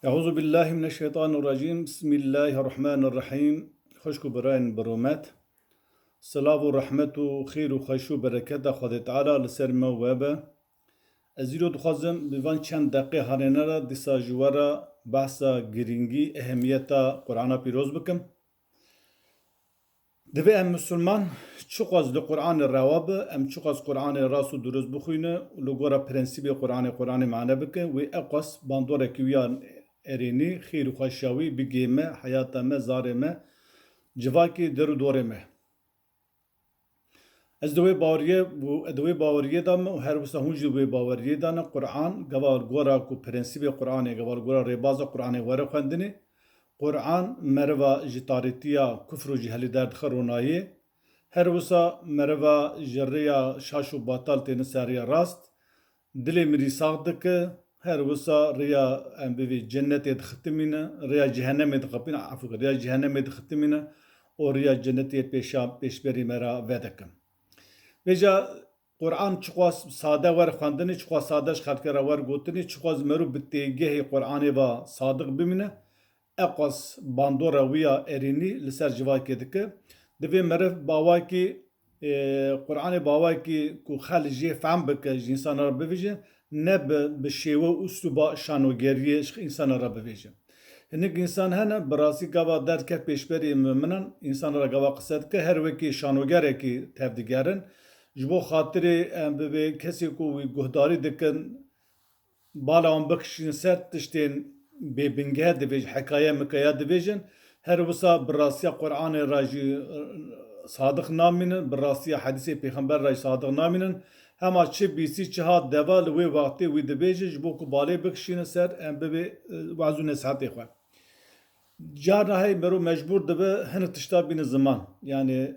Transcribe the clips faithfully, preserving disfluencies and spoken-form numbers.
Euzu billahi mineşşeytanirracîm. Bismillahirrahmanirrahîm. Xwişk û birayên bi rûmet. Silav û rehmet û xêr û xweş û bereketa Xwedê Teala li ser me û we be. Ez îro dixwazim bi van çend deqê hanêne re dîsa ji we re behsa girîngî, ehemiyeta Qur'ana pîroz bikim. Divê em misilman çiqas li Qur'anê rewa be, em çiqas Qur'anê rast û dirust bixwîne û li gora prensîbê Qur'anê, Qur'anê mane bike, wê eqas bandorekî wî ya erênî, xêr û xweşiya wî bigê me, heyata me, zarê me, civakê der û dorê me. Ez di wê baweriyê, di wê baweriyê de me û her wisa hûn jî di wê baweriyê de ne, Qur'an gava li gora ku prensîbê Qur'anê, gava li gora rêbaza Qur'anê were xwendinê, Qur'an meriva ji tarîtiya kufr û cehilî derdixe ronayê. Her wisa meriva ji rêya şaş û batal têne ser rêya rast. Dilê mirî sax dike, her wisa rêya em bivê cennetê dixitimîne, rêya cehennemê dixipîne, efû, rêya cehennemê dixitimîne û rêya cennetê pêşa, pêşberî me re vedike. Vêca Qur'an çiqas sade wer xwendinê, çiqas sade ji xelkê re wer gotinê, çiqas merû bi têgehê Qur'anê ve sadiq bimîne, eqas bandora wî ya erênî li ser civakê dike. Divê meriv bawakî, e, Qur'anê bawakî ku xelk jê fehm bike, ji însana re bivêje, ne bi, bi şêwe û uslûba şanogeriyê ji însana re bivêje. Hinek însan hene, bi rastî gava derket pêşberî muminan, însana re gava qise dike, her wekî şanogerekî tevdigerin. Ji bo xatirê em bibê kesê ku wî guhdarî dikin, bala wan bikişînin ser tiştên bêbingeh divêjin, hekaye mikaye divêjin. Her wisa bi rastiya Qur'anê re jî, e, sadiq namînin, bi rastiya hedîsê pêxember re jî sadiq namînin. Hema çi bîsî, çi hat deva li wê wextê wî dibêje, ji bo ku balê bikişîne ser, em bibê, e, wez û nesihetê xwe. Carna hey mero mecbûr dibe hinek tişta bîne ziman. Yani,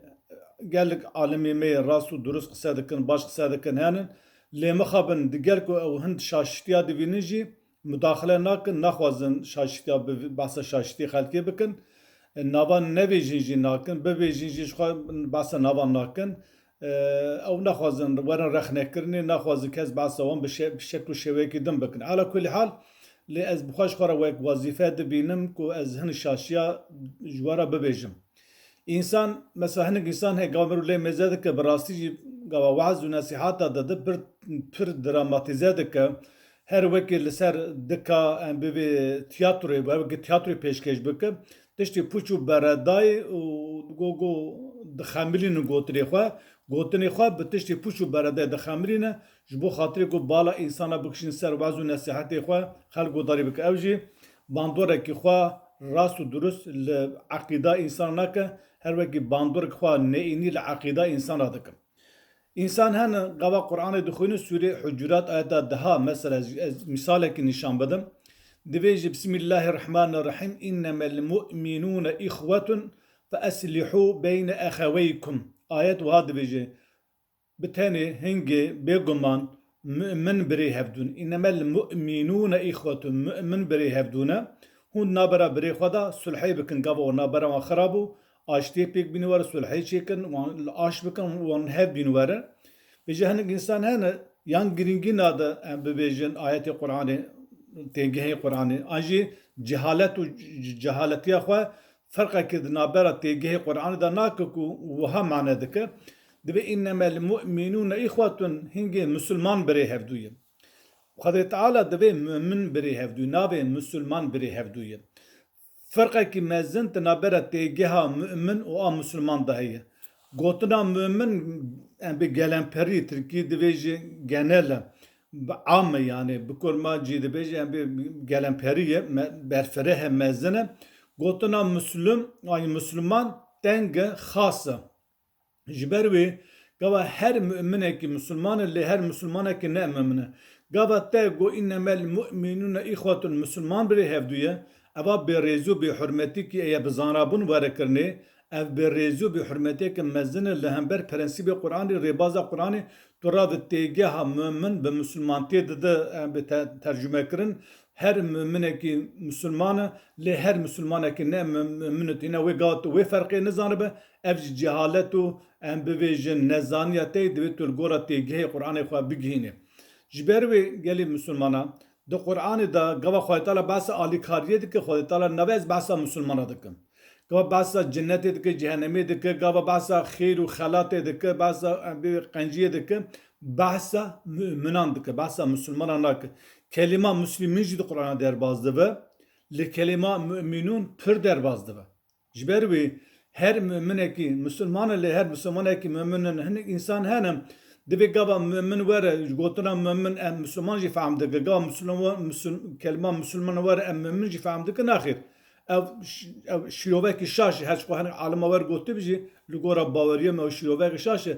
gelek alimê me yê rast û durust qise dikin, baş qise dikin henin. Lê mixabin digel ku ew hin şaşitiya divînin jî mudaxile nakin, naxwazin şaşitiya bi, behsa şaşitiyê xelkê bikin. E, navan nevêjin jî nakin, bivêjin jî ji xwe behsa navan nakin. E, ew naxwazin werin rexnekirinê, naxwazin kes behsa wan bi şe-, bi şekl û şêweyekî din bikin. Ala kulî hal, lê ez bi xwe ji xwe re wek wezîfe dibînim ku ez hin şaşiya ji we re bibêjim. Însan, mesela hinek însan heye gava mirov lê mêze dike, bi rastî jî gava weaz û nesîhata dide pir, pir dramatîze dike. Her wekî li ser dika em bivê tiyatroyê, wekî tiyatroyê pêşkêş bike. Tiştê pûç û beredayê û go, go dixemilînin gotinê xwe. Gotinê xwe bi tiştê pûç û beredayê dixemilîne. Ji bo xatirê ku bala însana bikişîne ser wez û nesîhetê xwe, xelk guhdarî bike. Ew jî bandorekî xwe rast û durust li eqîda însan nake, her wekî bandorek xwe neyînî li eqîda însana dike. Însan hene gava Qur'anê dixwîne sûrê Hucurat ayeta deha, mesela ez, ez misalekî nîşan bidim. Divêje, Bismillahirrahmanirrahîm, "Innemel mu'minûne îxwetun fe eslihû beyne exeweykum." Ayet wiha divêje, Bi tenê, hingê, bêguman, mu'min birê hevdûn. "Innemel mu'minûne îxwetun", mu'min birê hevdûne. Hûn nabera birê xwe de sulhê bikin, gava wan nabera wan xirab bû, aştiyê pêk bîne were, sulhê çêkin, wan li aş bikin, wan hev bîne were. Vêca hinek însan hene, yan girîngî nade, em bibêjin, ayetê Qur'anê, têgehê Qur'anê, an jî cehalet û c-, cehaletiya xwe ferqekê di nabera têgehê Qur'anê de nake ku wiha mane dike. Divê "Innemel mu'minûne îxwetun", hingê misilman birê hevdû ye. Xwedê Teala divê mu'min birê hevdû, navê misilman birê hevdû ye. Ferqekî mezin di navbera têgeha mu'min û a misilman de heye. Gotina mu'min, em bê gelemperî, tirkî divêje genel e, bi am e, yani bi kurmancî dibêje em bê gelemperî ye, me-, berfireh e, mezin e. Gotina muslim, yani misilman teng e, xas e. Ji ber wê gava her mu'minekî misilman e, lê her misilmanekî ne mu'min e. Gava te got, "Innemel mu'minûne îxwetun", misilman birê hevdû ye, eva bêrêzî û bêhurmetîkî ye bi zanrabûn were kirinê, ev bêrêzî û bêhurmetiyeke mezin e li hember prensîbê Qur'anê, rêbaza Qur'anê, tu ra di têgeha mu'min bi misilmantiyê dide, em bê te-, tercume kirin, her mu'minekî misilman e, lê her misilmanekî ne mu-, mu'min e. Tîne wê gava tu wê ferqê nizanibe, ev jî cehalet û em bivêjin nezaniya te ye, divê tu li gora têgehê Qur'anê xwe bigihînî. Ji ber wê gelê misilmana, Di Qur'anê de gava Xwedê Teala behsa alîkariyê dike, Xwedê Teala navê ez behsa misilmana dikim. Gava behsa cinnetê dike, cehennemê dike, gava behsa xêr û xelatê dike, behsa, e, bê qenciyê dike, behsa mu'minan dike, behsa misilmana nake. Kelîma muslimin jî di Qur'ana derbaz dibe, li kelîma mu'minun pir derbaz dibe. Ji ber wî her mu'minekî misilman e, lê her misilmanekî mu'min in. Hinek însan hene, divê gava mu'min were, ji gotina mu'min em misilman jî fehm dike. Gava misilman, misil-, kelîma misilman were em mu'min jî fehm dike, naxêr. Ev ş-, ev şîrovekî şaş e, her çiqo hinek alima wer gotibî jî, li gora baweriya me ew şîrovekî şaş e.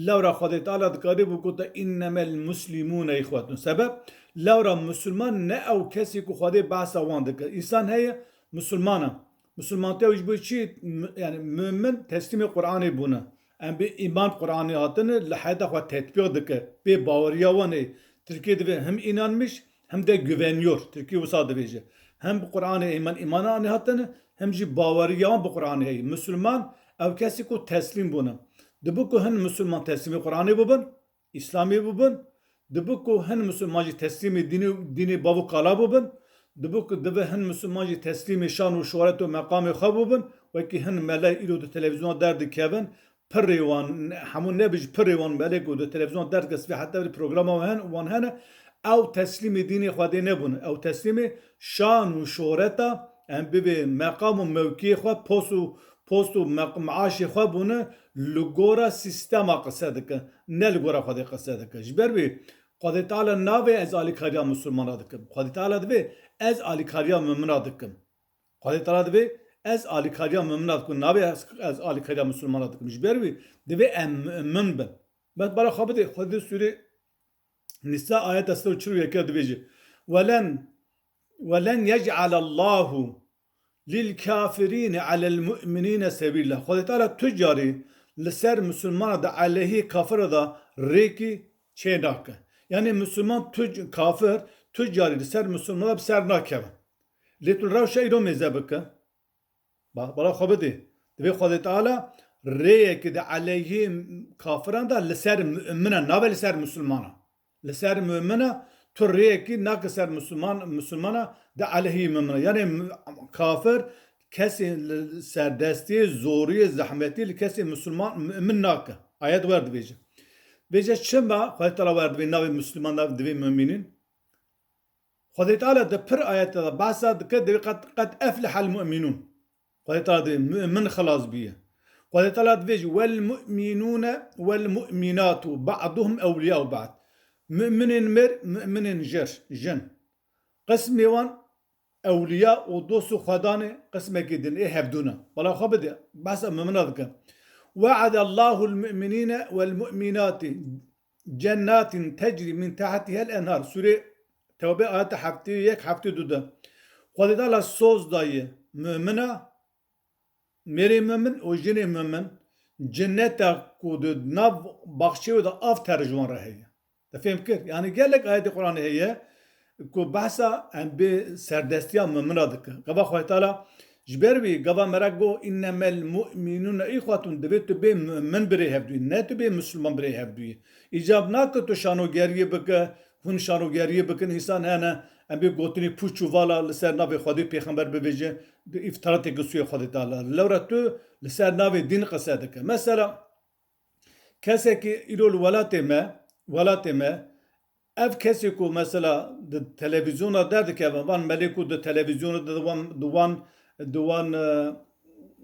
Lewra Xwedê Teala dikarî bigota, "Înnemel muslimûne îxwetun." Sebeb, lewra misilman ne ew kesî ku Xwedê behsa wan dike. Însan heye, misilman e. Misilmantiya wî ji bo çi? M-, yani mu'min teslîmê Qur'anê bûne. Em bi îman Qur'anê hatine, li heyata xwe tetbîq dike. Pê baweriya wan ê. Tirkî divê hem inanmiş, hem de güveniyor. Tirkî wisa dibêje. Hem bi Qur'anê îman, îmana anê hatine, hem jî baweriya wan bi Qur'anê heye. Misilman ew kesî ku teslîm bûne. Dibi ku hin misilman teslîmê Qur'anê bibin, Îslamê bibin, dibi ku hin misilman jî teslîmê dînê, dînê bav û kala bibin, dibi ku dibi hin misilman jî teslîmê şan û şohret û meqamê xwe bibin, wekî hin mele îro di televîzyona derdikevin, pirê wan, hemû nebij pirê wan melê ku di televîzyona derdikevin, heta vê programa wan hen-, wan hene, ew teslîmê dînê Xwedê nebûne. Ew teslîmê şan û şohreta, em bibê meqam û mewkiyê xwe, post û post û meq-, meaşê xwe bûne, li gora sîstema qise dike, ne li gora Xwedê qise dike. Ji ber wî Xwedê Teala navê ez alîkariya misilmana dikim. Xwedê Teala divê ez alîkariya mumina dikim. Xwedê Teala divê ez alîkariya mumina dikim. Navê ez, ez alîkariya misilmana dikim. Ji ber wî divê em mumin bin. Bes bara xwe bidê. Xwedê sûrê Nîsa ayeta sed û çil û yekê dibêje, "Welen, welen yec'alallahu lil kafirîne alel mu'minîne sebîla." Xwedê Teala tu carî li ser misilmana de aleyhî kafira de rêkî çê nake. Yanî misilman tu c-, kafir tu carî li ser misilmana bi ser nakeve. Lê tu rewşa îro mêze bike. Ba-, bala xwe bidê. Divê Xwedê Teala rêyekê di aleyhê kafiran de li ser mu'mina, nabe li ser misilmana. Li ser mu'mina tu rêyekî nake ser misilman, misilmana di aleyhê mu'mina. Yanî mu-, kafir kesê li serdestiyê, zoriyê, zehmetî li kesê misilman, mu'min nake. Ayet wer dibêje. Bêje çima Xwedê Teala wer divê navê misilman, navê divê mu'minin? Xwedê Teala di pir ayete de behsa dike, divê qet, qet eflehel mu'minûn. Xwedê Teala divê mu'min xilas bûye. Xwedê Teala divê jî, "Wel mu'minûne wel mu'minatu ba'duhum ewliya'u ba'd." Mu'minên mir, mu'minên jir, jin. Qismê wan ewliya û dost û xwedanê qismekî din ê hevdû ne. Bala xwe bide, behsa mu'mina dike. "We'adallahul mu'minîne wel mu'minati cennatin tecrî min tehtihel enhar." Sûrê Tewbe ayeta heftê û yek, heftê û du de. Xwedê Teala soz daye mu'mina, mêrê mu'min û jinê mu'min, cenneta ku di nav baxçeyê de av ter ji wan re heye. Te fêm kir? Yanî gelek ayetê Qur'anê heye ku behsa em bê serdestiya mu'mina dike. Gava Xwedê Teala ji ber wî gava merek got, "Înnemel mu'minûne îxwetûn", divê tu bê mu'min birê hevdûyî, ne tu bê misilman birê hevdûyî. Îcab nake tu şanogeriyê bike, hûn şanogeriyê bikin, însan hene, em bê gotinê pûç û vala li ser navê Xwedê pêxember bibêje, di îftirateke sûyê Xwedê Teala. Lewra tu li ser navê dîn qise dike. Mesela, kesekî îro li welatê me, welatê me, ev kesê ku mesela di televîzyona derdikeve, van melê ku di televîzyona de, di wan, di wan, di wan, e,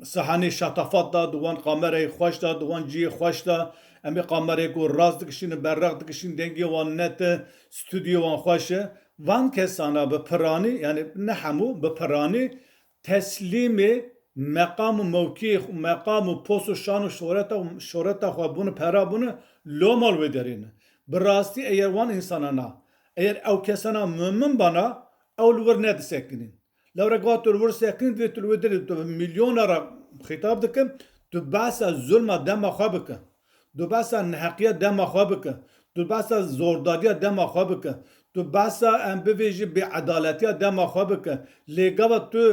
sahanê şatafat de, di wan kamerayê xweş de, di wan cihê xweş de, em ê kamerayê ku rast dikişînin, berreq dikişînin, dengê wan net e, stûdyoyê wan xweş e. Van kesana bi piranî, yani ne hemû, bi piranî teslîmê meqam û mewkiyê, meqam û post û şan û şoreta, şoreta xwe bûne, pera bûne, loma li wê derê ne. Bi rastî eger wan însanana, eger ew kesana mumin bana, ew li wir nedisekinîn. Lewra gava tu li wir sekinî, divê tu li wê derê, tu bi milyona re xîtab dikim, tu behsa zulma dema xwe bike. Tu behsa neheqiya dema xwe bike. Tu behsa zordariya dema xwe bike. Tu behsa, em bivêjî, bêedaletiya dema xwe bike. Lê gava tu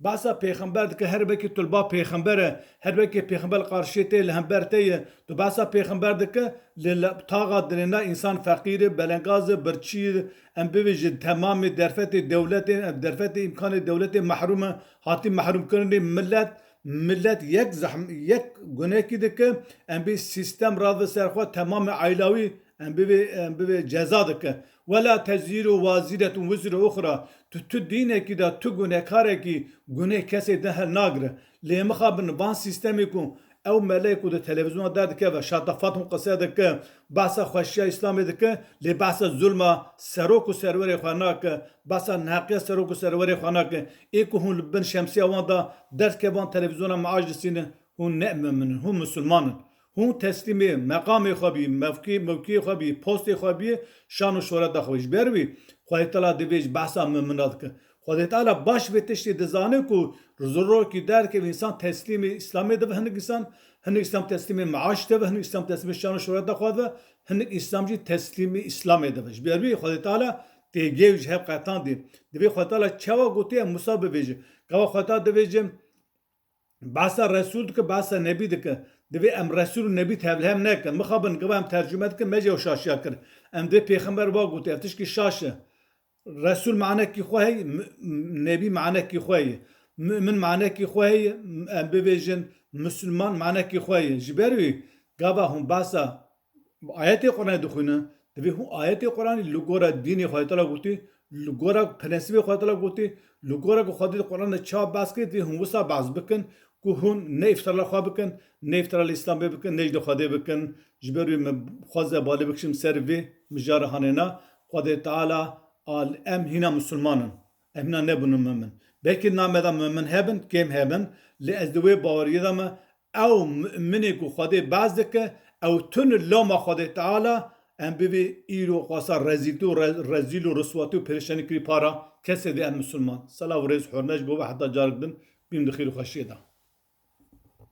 Behsa pêxember dike, her wekî tu li ba pêxember e, her wekî pêxember li qarşiyê te ye, li hember te ye. Tu behsa pêxember dike, lê li taxa dilê ne însan feqîr e, belengaz e, birçî ye, em bibêjin temamê derfetê dewletê, derfetê îmkanê dewletê mehrûm e, hatî mehrûmkirinê millet, millet yek zehm-, yek gunekî dike, em bê sîstem rave ser xwe, temamê aîla wî em bivê, em bivê ceza dike. Wela tezîru waziretun wizru uxra. Tu, tu dînekî de, tu gunekarekî, gunê kesê din hel nagire. Lê mixabin van sîstemê ku ew meleyê ku di televîzyona derdikeve, şatafat hûn qise dike, behsa xweşiya Îslamê dike, lê behsa zulma serok û serwerê xwe nake, behsa neheqiya serok û serwerê xwe nake. Ê ku hûn li bin şemsiya wan de derdike van televîzyona meaş disînin, hûn ne mumin in, hûn misilman in. Hûn teslîmê meqamê xwe bî, mevkê, mewkiyê xwe bî, postê xwe bî, şan û şohreta xwe bî. Ji ber wî Xwedê Teala divê ji behsa mumina dike. Xwedê Teala baş vê tiştê dizane ku rojekî derkeve însan teslîmê Îslamê dibe, hinek însan, hinek Îslam teslîmê meaş dibe, hinek Îslam teslîmê şan û şohreta xwe dibe, hinek Îslam jî teslîmê Îslamê dibe. Ji ber wî Xwedê Teala têgê wî ji hev qetandî. Divê Xwedê Teala çawa gotiye Musa bibêje. Gava Xwedê Teala dibêje, behsa Resûl dike, behsa Nebî dike. Divê em Resûl û Nebî tevlihev nekin. Mixabin gava em tercûme dikin, mece ew şaşiya kir. Em divê Pêxember wa gotiye, ev tişkî şaş e. Resûl manekî xwe heye, m-, m-, Nebî manekî xwe heye. Mumin manekî xwe heye, m-, em bibêjin, Misilman manekî xwe heye. Ji ber wî gava hûn behsa ayetê Quranê dixwînin, divê hûn ayetê Quranê li gora dînê Xwedê Teala gotî, li gora prensîbê Xwedê Teala gotî, li gora ku Xwedê di Quranê çawa behs kir, divê hûn wisa behs bikin ku hûn ne îftira li xwe bikin, ne îftira li Îslamê bikin, ne jî li Xwedê bikin. Ji ber wî min xwaze balê bikişim ser vê mijarê hanêna. Xwedê Teala al em hîna misilman in. Em hîna nebûne mumin. Belkî name de mumin hebin, kêm hebin, lê ez di wê baweriyê de me, ew muminê ku Xwedê behs dike, ew tune loma Xwedê Teala, em bivê îro xwasa rezîltî û re-, rezîl û riswatî û pêreşanî kirî para kesê de em misilman. Selav û rêz hurme ji bo we heta carek din bîm di xêr û xweşiyê de.